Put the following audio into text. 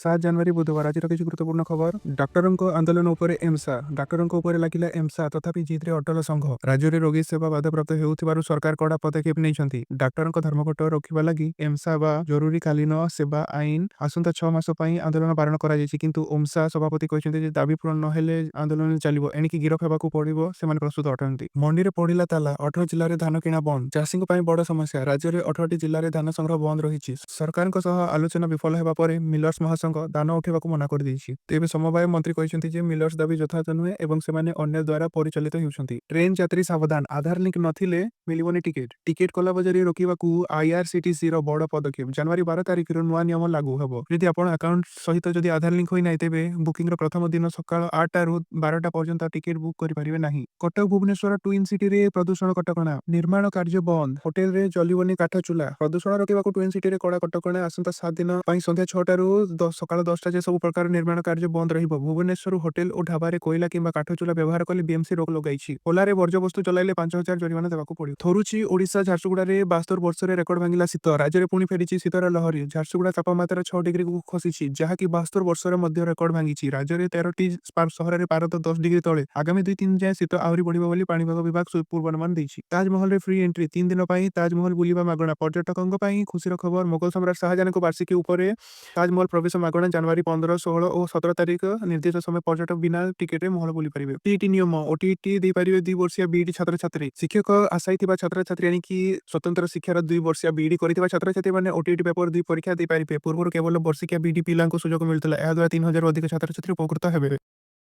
7 ଜାନୁଆରୀ ବୁଧବାର, ଆଜିର କିଛି ଗୁରୁତ୍ୱପୂର୍ଣ୍ଣ ଖବର। ଡାକ୍ତରଙ୍କ ଆନ୍ଦୋଳନ ଉପରେ ଏମ୍ସା। ଡାକ୍ତରଙ୍କ ଉପରେ ଲାଗିଲା ଏମ୍ସା, ତଥାପି ଜିଦ୍ରେ ଅଟଳ ସଂଘ। ରାଜ୍ୟରେ ରୋଗୀ ସେବା ବାଧାପ୍ରାପ୍ତ ହେଉଥିବାରୁ ସରକାର କଡ଼ା ପଦକ୍ଷେପ ନେଇଛନ୍ତି। ଡାକ୍ତରଙ୍କ ଧର୍ମଘଟ ରୋକିବା ଲାଗି ଏମ୍ସା ବା ଜରୁରୀକାଳୀନ ସେବା ଆଇନ ଆସନ୍ତା 6 ମାସ ପାଇଁ ଆନ୍ଦୋଳନ ବାରଣ କରାଯାଇଛି। କିନ୍ତୁ ଓମ୍ସା ସଭାପତି କହିଛନ୍ତି ଯେ ଦାବି ପୂରଣ ନହେଲେ ଆନ୍ଦୋଳନ ଚାଲିବ। ଏଣିକି ଗିରଫ ହେବାକୁ ପଡ଼ିବ, ସେମାନେ ପ୍ରସ୍ତୁତ ଅଟନ୍ତି। ମଣ୍ଡିରେ ପଡ଼ିଲା ତାଲା, 18 ଜିଲ୍ଲାରେ ଧାନ କିଣା ବନ୍ଦ। ଚାଷୀଙ୍କ ପାଇଁ ବଡ଼ ସମସ୍ୟା। ରାଜ୍ୟରେ 18ଟି ଜିଲ୍ଲାରେ ଧାନ ସଂଗ୍ରହ ବନ୍ଦ ରହିଛି। ସରକାରଙ୍କ ସହ ଆଲୋଚନା ବିଫଳ ହେବା ପରେ ମିଲର୍ସ ମହାସଂଘ ଧାନ ଉଠାଇବାକୁ ମନା କରିଦେଇଛି। ତେବେ ସମବାୟ ମନ୍ତ୍ରୀ କହିଛନ୍ତି ଯେ ମିଲର୍ସ ଦାବି ଯଥାର୍ଥ ନୁହେଁ ଏବଂ ସେମାନେ ଅନ୍ୟାୟ ଦ୍ୱାରା ପରିଚାଳିତ ହେଉଛନ୍ତି। ଟ୍ରେନ୍ ଯାତ୍ରୀ ସାବଧାନ, ଆଧାର ଲିଙ୍କ ନଥିଲେ ମିଳିବନି ଟିକେଟ। ଟିକେଟ କଳାବଜାରୀ ରୋକିବାକୁ ଆଇଆରସିଟିସିର ବଡ଼ ପଦକ୍ଷେପ। ଜାନୁଆରୀ 12 ତାରିଖରୁ ନୂଆ ନିୟମ ଲାଗୁ ହେବ। ଯଦି ଆପଣ ଆକାଉଣ୍ଟ ସହିତ ଯଦି ଆଧାର ଲିଙ୍କ ହୋଇନାହିଁ, ତେବେ ବୁକିଂର ପ୍ରଥମ ଦିନ ସକାଳ 8ଟାରୁ 12ଟା ପର୍ଯ୍ୟନ୍ତ ଟିକେଟ ବୁକ୍ କରିପାରିବେ ନାହିଁ। କଟକ ଭୁବନେଶ୍ୱର ଟ୍ୱିନ୍ ସିଟିରେ ପ୍ରଦୂଷଣ କଟକଣା। ନିର୍ମାଣ କାର୍ଯ୍ୟ ବନ୍ଦ। ହୋଟେଲରେ ଜଳିବନି କାଠ ଚୁଲା। ପ୍ରଦୂଷଣ ରୋକିବାକୁ ଟ୍ୱିନ୍ ସିଟିରେ କଡ଼ା କଟକଣା। ଆସନ୍ତା 7 ଦିନ ପାଇଁ ସନ୍ଧ୍ୟା 6ଟାରୁ ସକାଳ 10ଟା ଯାଏ ସବୁ ପ୍ରକାର ନିର୍ମାଣ କାର୍ଯ୍ୟ ବନ୍ଦ ରହିବ। ଭୁବନେଶ୍ୱର ହୋଟେଲ ଓ ଢାବାରେ କୋଇଲା କିମ୍ବା କାଠ ଚୁଲା ବ୍ୟବହାର କଲେ ବିଏମସି ରୋକ ଲଗାଇଛି। ଖୋଲାରେ ବର୍ଜ୍ୟବସ୍ତୁ ଜଳାଇଲେ 5000 ଜରିମାନା ଦେବାକୁ ପଡ଼ିବ। ଥରୁଛି ଓଡ଼ିଶା। ଝାରସୁଗୁଡ଼ାରେ 72 ବର୍ଷରେ ରେକର୍ଡ ଭାଙ୍ଗିଲା ଶୀତ। ରାଜ୍ୟରେ ପୁଣି ଫେରିଛି ଶୀତର ଲହରୀ। ଝାରସୁଗୁଡ଼ା ତାପମାତ୍ରା 6 ଡିଗ୍ରୀକୁ ଖସିଛି, ଯାହାକି 72 ବର୍ଷରେ ମଧ୍ୟ ରେକର୍ଡ ଭାଙ୍ଗିଛି। ରାଜ୍ୟରେ 13ଟି ସହରରେ ପାରଦ 10 ଡିଗ୍ରୀ ତଳେ। ଆଗାମୀ 2-3 ଯାଏଁ ଶୀତ ଆହୁରି ବଢ଼ିବ ବୋଲି ପାଣିପାଗ ବିଭାଗ ପୂର୍ବାନୁମାନ ଦେଇଛି। ତାଜମହଲରେ ଫ୍ରି ଏଣ୍ଟ୍ରି। 3 ଦିନ ପାଇଁ ତାଜମହଲ ବୁଲିବା ମାଗଣା। ପର୍ଯ୍ୟଟକଙ୍କ ପାଇଁ ଖୁସିର ଖବର। ମୋଗଲ ସମ୍ରାଟ ଶାହଜାହାନଙ୍କ ବାର୍ଷିକୀ ଉପରେ ତାଜମହଲ ପ୍ରବେଶ ମାଗଣା। ଜାନୁଆରୀ 15, 16 ଓ 17 ତାରିଖ ନିର୍ଦ୍ଦିଷ୍ଟ ସମୟ ପର୍ଯ୍ୟଟକ ବିନା ଟିକେଟରେ ମହଲ ବୁଲି ପାରିବେ। ଓଟିଇଟି ନିୟମ। ଓଟିଇଟି ଦେଇପାରିବେ 2 ବର୍ଷିଆ ବିଇଡି ଛାତ୍ରଛାତ୍ରୀ। ଶିକ୍ଷକ ଆଶାୟୀ ଥିବା ଛାତ୍ରଛାତ୍ରୀ, ଏଣିକି ସ୍ୱତନ୍ତ୍ର ଶିକ୍ଷାର 2 ବର୍ଷିଆ ବିଇଡି କରିଥିବା ଛାତ୍ରଛାତ୍ରୀମାନେ ଓଟିଇଟି ପେପର 2 ପରୀକ୍ଷା ଦେଇପାରିବେ। ପୂର୍ବରୁ କେବଳ ବର୍ଷିକିଆ ବିଇଡି ପିଲାଙ୍କୁ ସୁଯୋଗ ମିଳୁଥିଲା। ଏହାଦ୍ୱାରା 3000ରୁ ଅଧିକ ଛାତ୍ରଛାତ୍ରୀ ଉପକୃତ ହେବେ।